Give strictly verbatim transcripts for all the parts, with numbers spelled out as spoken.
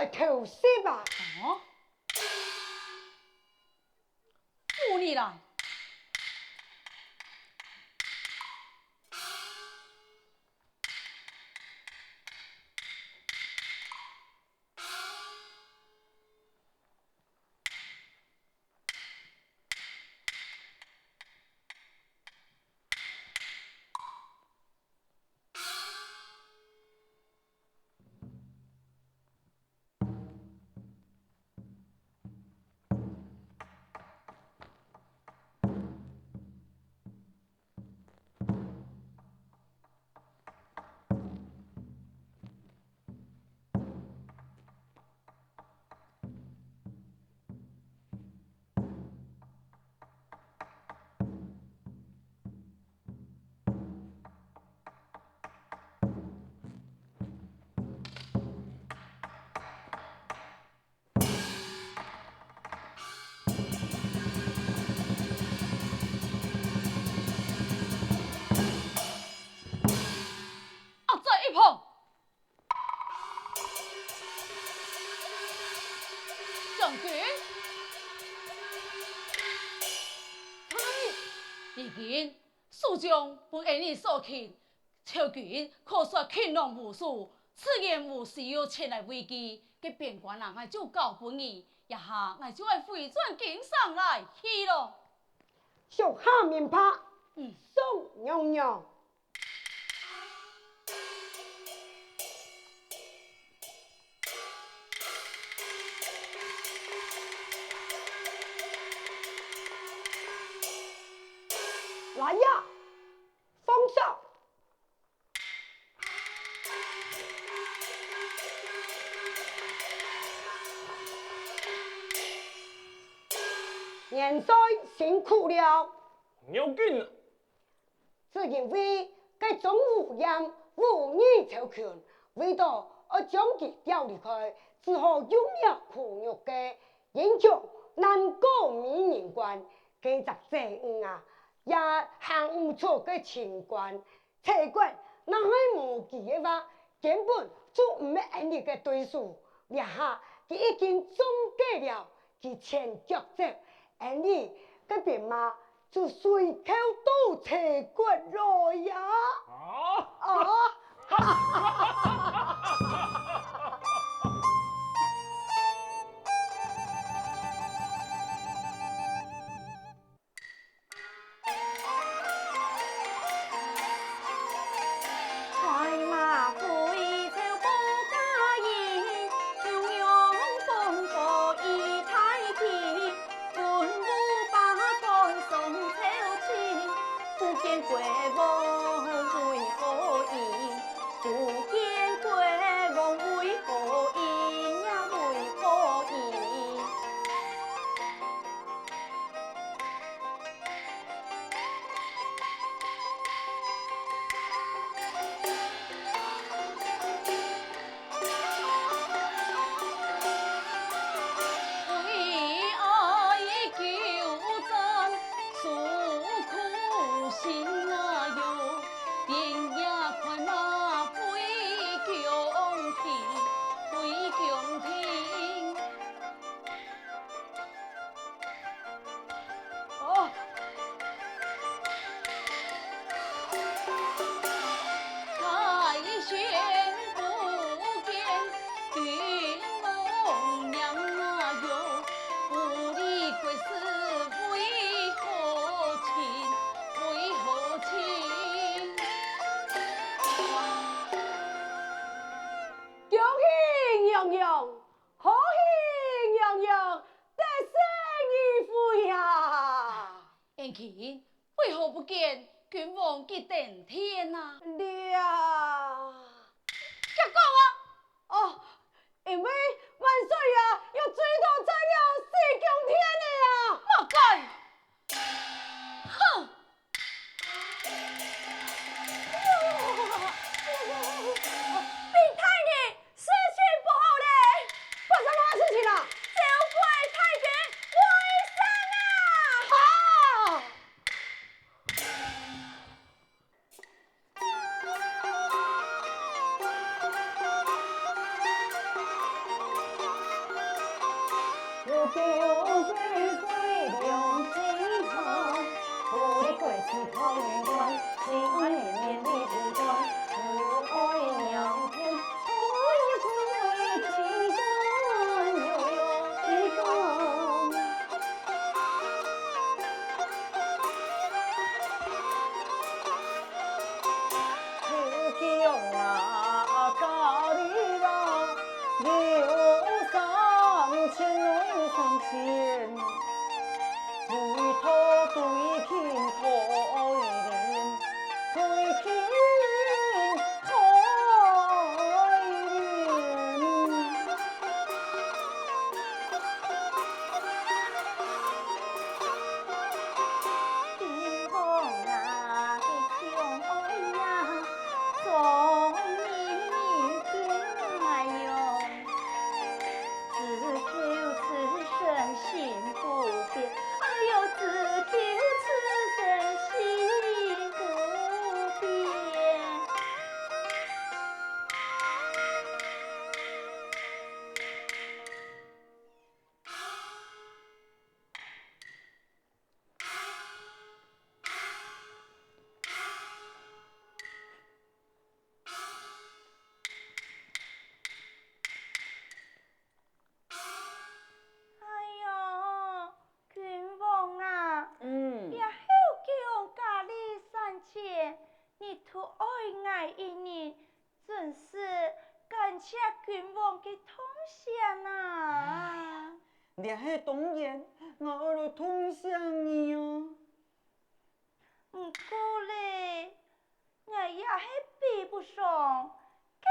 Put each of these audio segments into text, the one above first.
偷襲啊！哦？舞你來！ 啊，再一碰！將軍！哎！如今， 守將分恩俚所擒，趙軍可說勤王無數，自然無需要前來畏懼。該邊關啊，𠊎就交分你，這下𠊎就愛回轉京城來去咯。屬下明白。嗯。宋娘娘。来呀！ 放手！元帅辛苦了。有功。只因為該鍾無艷忤逆朝廷，為著愛將佢調離開，只好用藥苦肉計， 英雄難過美人關，該隻賊女啊，也行毋出該情關。齊國若係無佢个話，根本就毋係恩俚个對手。這下佢已經中計了，佢前腳走，恩俚該兵馬 就隨口到齊國來呀！啊！啊！快馬回朝報家人，休用烽火以待天。 文武百官上朝請，不見國王為何意？不見國王為何意呀？為何意？ 哦。恭喜娘娘！ 賀喜娘娘得勝一回啊！恩卿，為何不見君王佢登天啊？這……遽講啊！哦，因為萬歲爺，有追討債了四宮殿个啊！麼个！哼！ 禀大人，事情不好咧！發生麼个事情啊？趙國大軍來犯啊！哈！君王啊，你想愛呀，終日你驚啊喲。只求此生心不變，哎喲，只求此生心不变。 哎喲，君王啊，嗯。這後宮佳麗三千，你獨愛𠊎一人，真是感謝君王个痛惜啊！哎呀，這係當然，𠊎愛來痛惜你哦。 毋過咧，𠊎也係比不上該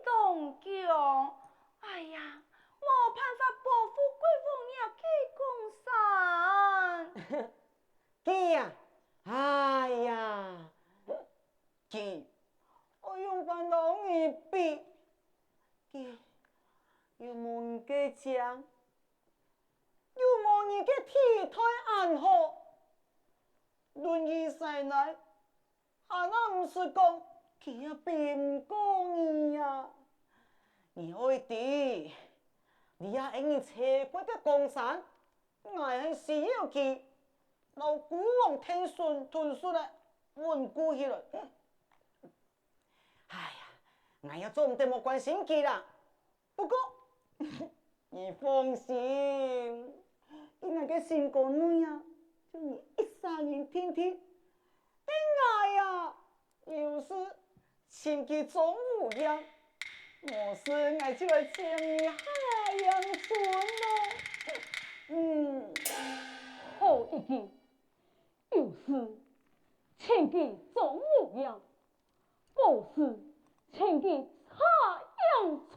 當強。哎呀，無辦法保護國王若个江山。佢啊，哎呀，佢愛仰般摎你比？佢又無你个靚，又無你个體態恁好。 論起勢來，還毋使講，佢也比毋過你啊！你愛知，這下你齊國个江山，𠊎係需要佢，摎孤王天孫同時來穩固起來。哎呀，𠊎也做毋得無關心佢啦。 不過，你放心，佢个心肝內啊，就你一儕人定定。等𠊎啊，有事尋佢鍾無艷，無事𠊎就來尋你夏迎春咯。嗯。好一句，有事尋佢鍾無艷， 無事尋佢夏迎春。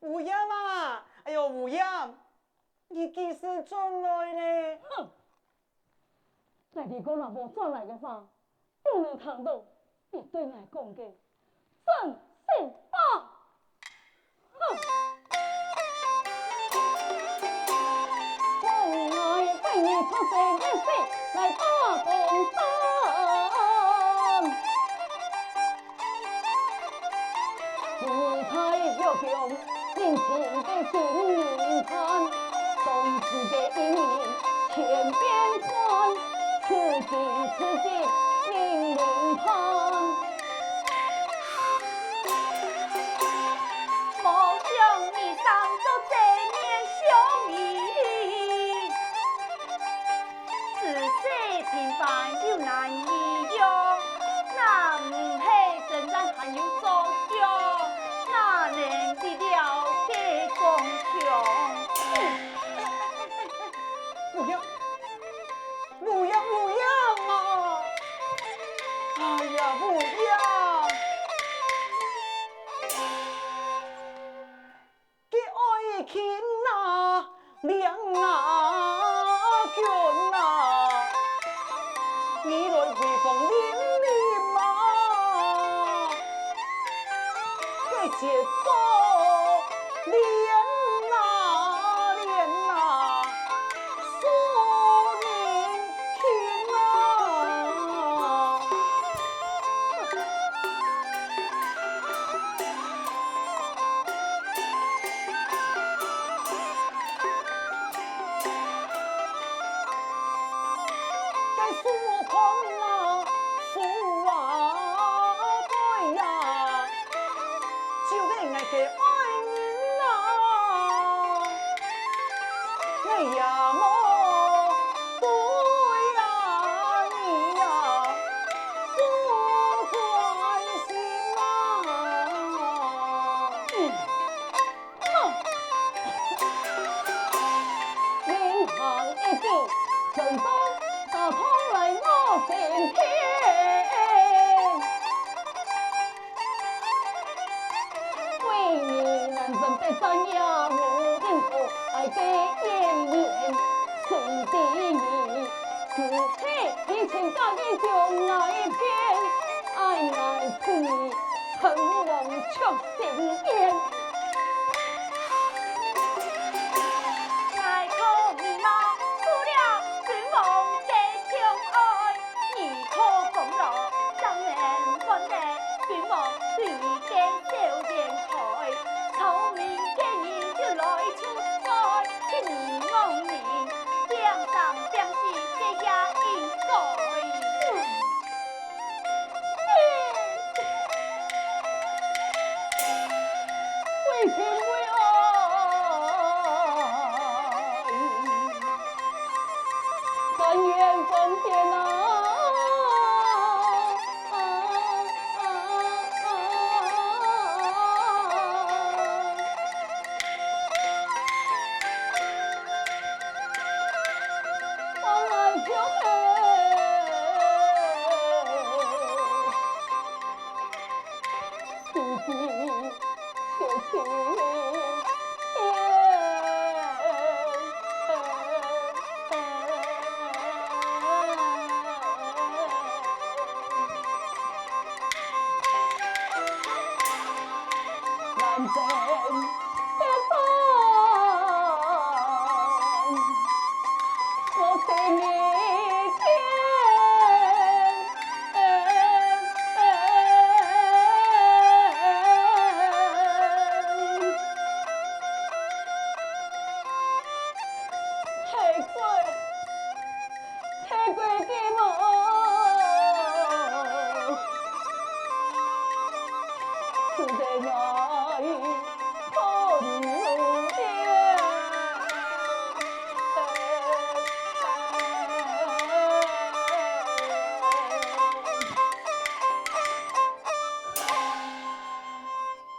無艷啊！哎喲，無艷，你幾時轉來呢？哼！𠊎這個若無轉來个話， 仰能聽到你對𠊎講个正經話？哼！講𠊎為你出征，來打江山。 時代有強，人情个心靈伴，當時个一人千變幻，此時此景人人盼。無想你生做遮面相迎。 仔細平凡又難以用，若毋係征戰還有作用，哪能得了解光強？苏康啊，苏啊，对呀，就係𠊎个爱人啊。哎呀，莫对呀，你呀，不关心啊。嗯。 临行一礼，顺风打通来我身边。为你南征北战也无因果，爱个姻缘，谁知你 夫妻恩情，家人将来变，爱爱不离，唇亡却心冤。爱可迷茫，除了君王个相爱，你可功劳，怎能看得君王对你个笑颜开？聪明个人就来出彩，给你望你。 两三两四，这也应该。为情为爱，甘愿奉献啊！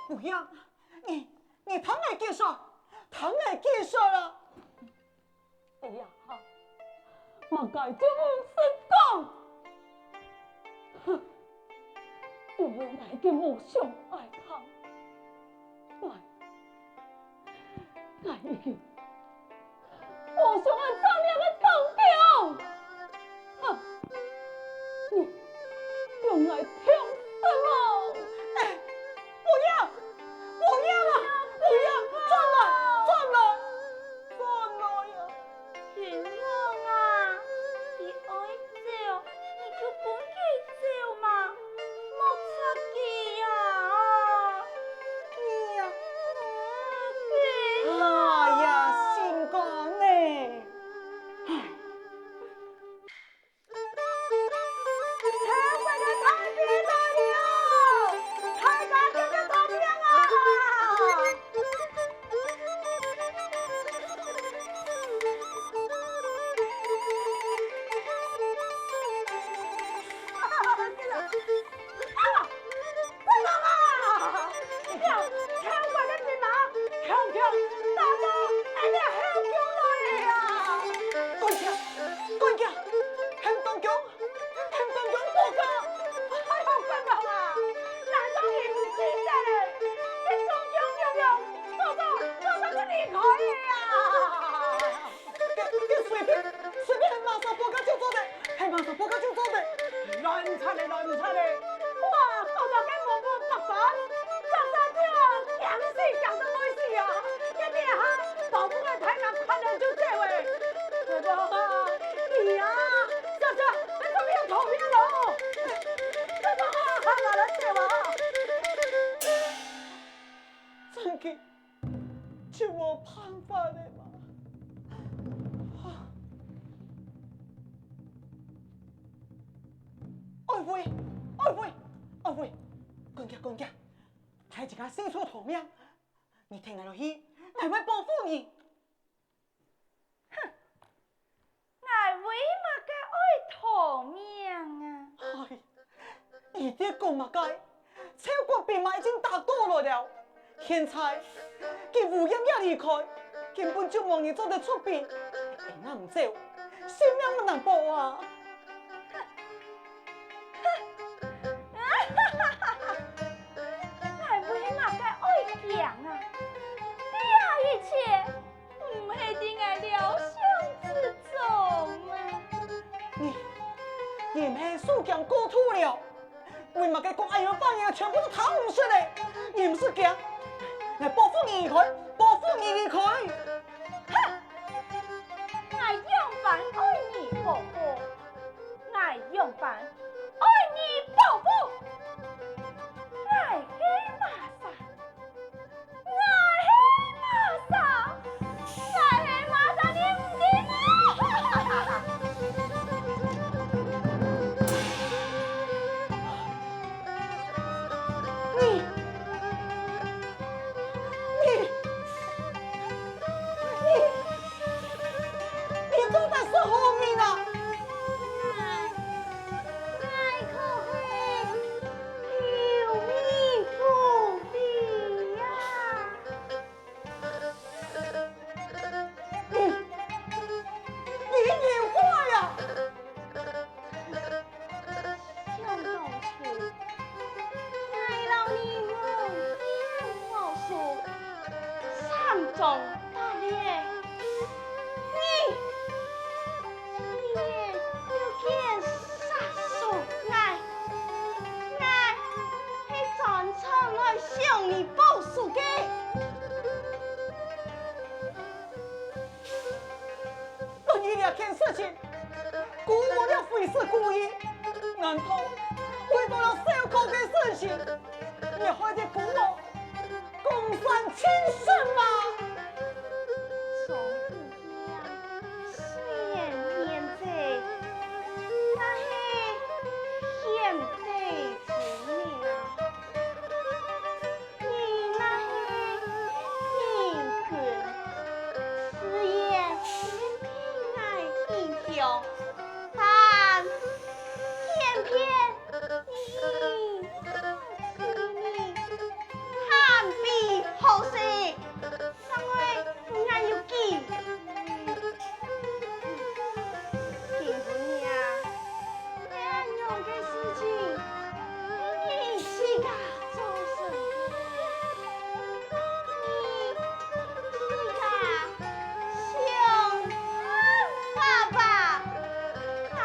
不要，你，你听𠊎解释，听𠊎解释啊！ 哎呀，麼个就毋識講？哼，因為𠊎个無想愛聽，𠊎，𠊎已經無想愛做這个當兵。哼，你用來聽什麼？哎，不要！ 不要啊，不要，轉來，轉來，轉來啊！君王啊，佢愛走，你就分佢走嘛，莫插佢啊！你呀，君王！哎呀，心肝呢！唉。 全國个大兵來了，大家叫叫大兵啊！啊！ 快來啊！這全國个人馬強強打到𠊎這後宮來了啊！趕緊，趕緊，喊當公，喊當公報告！哎喲，國王啊，難道你毋記得咧？這當公明明早早早早就離開了啊！ 這，這隨便，隨便喊麼儕報告就做得，喊麼儕報告就做得。亂掣咧，亂掣咧！哇，搞到該文武百官，早早就驚死，驚到會死啊！這下包公个大名傳了就走欸！哎呀，小姐，你做麼个逃命咯？這下還來得走啊？真个 就無辦法了嘛。啊！喂，哎喂，哎喂，趕緊，趕緊，大自家四處逃命！你跈𠊎落去，𠊎會保護你。哼，𠊎為麼个愛逃命啊？唉，你在講麼个？趙國兵馬已經打過來了。 現在，佢烏煙也離開，根本就無人做得出兵。𠊎若毋走，性命乜難保啊！𠊎為麼个愛驚啊？這一切毋係在𠊎料想之中啊！你，你毋係受驚過度了？ 為麼个講恁樣話，人全部都聽毋識咧？你毋使驚，𠊎保護你離開，保護你離開。哼！𠊎仰般愛你保護？𠊎仰般愛你保護？𠊎係麼儕？ 𠊎係麼儕？𠊎係麼儕你毋知嗎？你，你，你，你做得說好命啊？𠊎可係有命無理啊！ 你，你妖怪啊！想當初，𠊎摎你無冤無仇，三張八列，你 竟然又敢殺傷𠊎！𠊎係專程來向你報仇个。關於這件事情，姑母了非死不可，難道為到了小可个事情，你害得姑母 江山盡失嗎？張姑娘，雖然年紀，但係賢德之名。你若係人君，自然係偏愛英雄，但偏偏 你，你，你，貪比好色，正會分𠊎有機。今晡日啊，恁樣个事情，你自家做成个，你自家想辦法吧。 啊！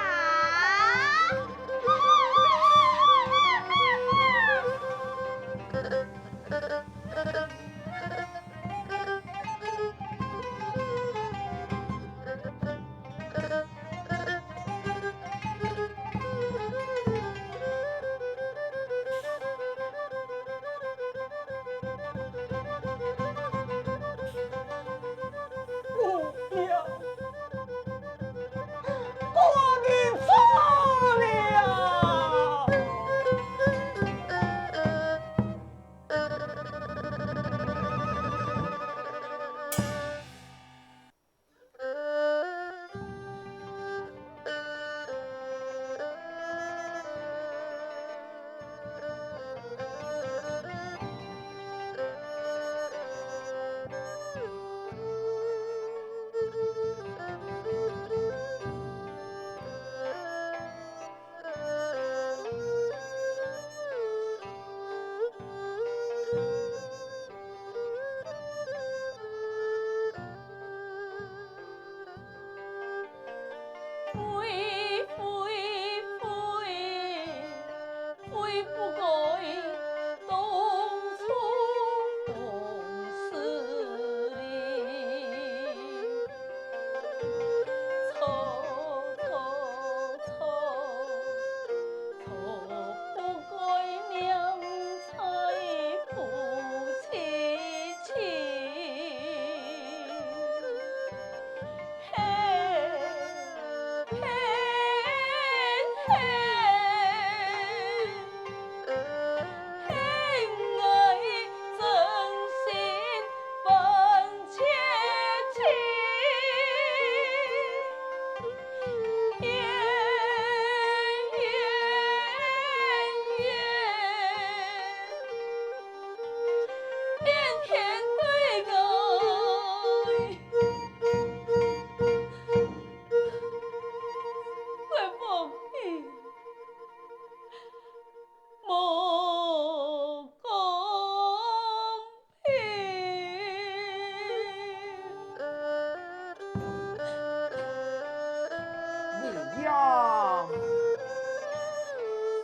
呀。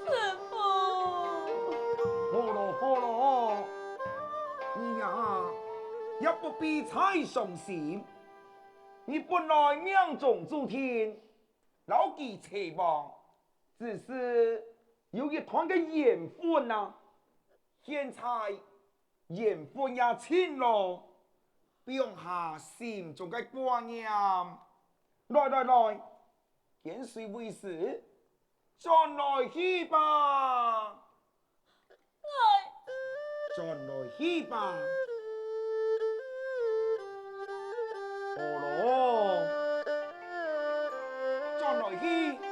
師父。好咯，好咯，你呀，也不必太傷心。你本來命中注定，摎佢齊亡，只是有一段个緣分啊。現在緣分也盡咯，放下心中个掛念。來來來，見誰為師，轉來去吧。 轉來去吧。好咯，轉來去。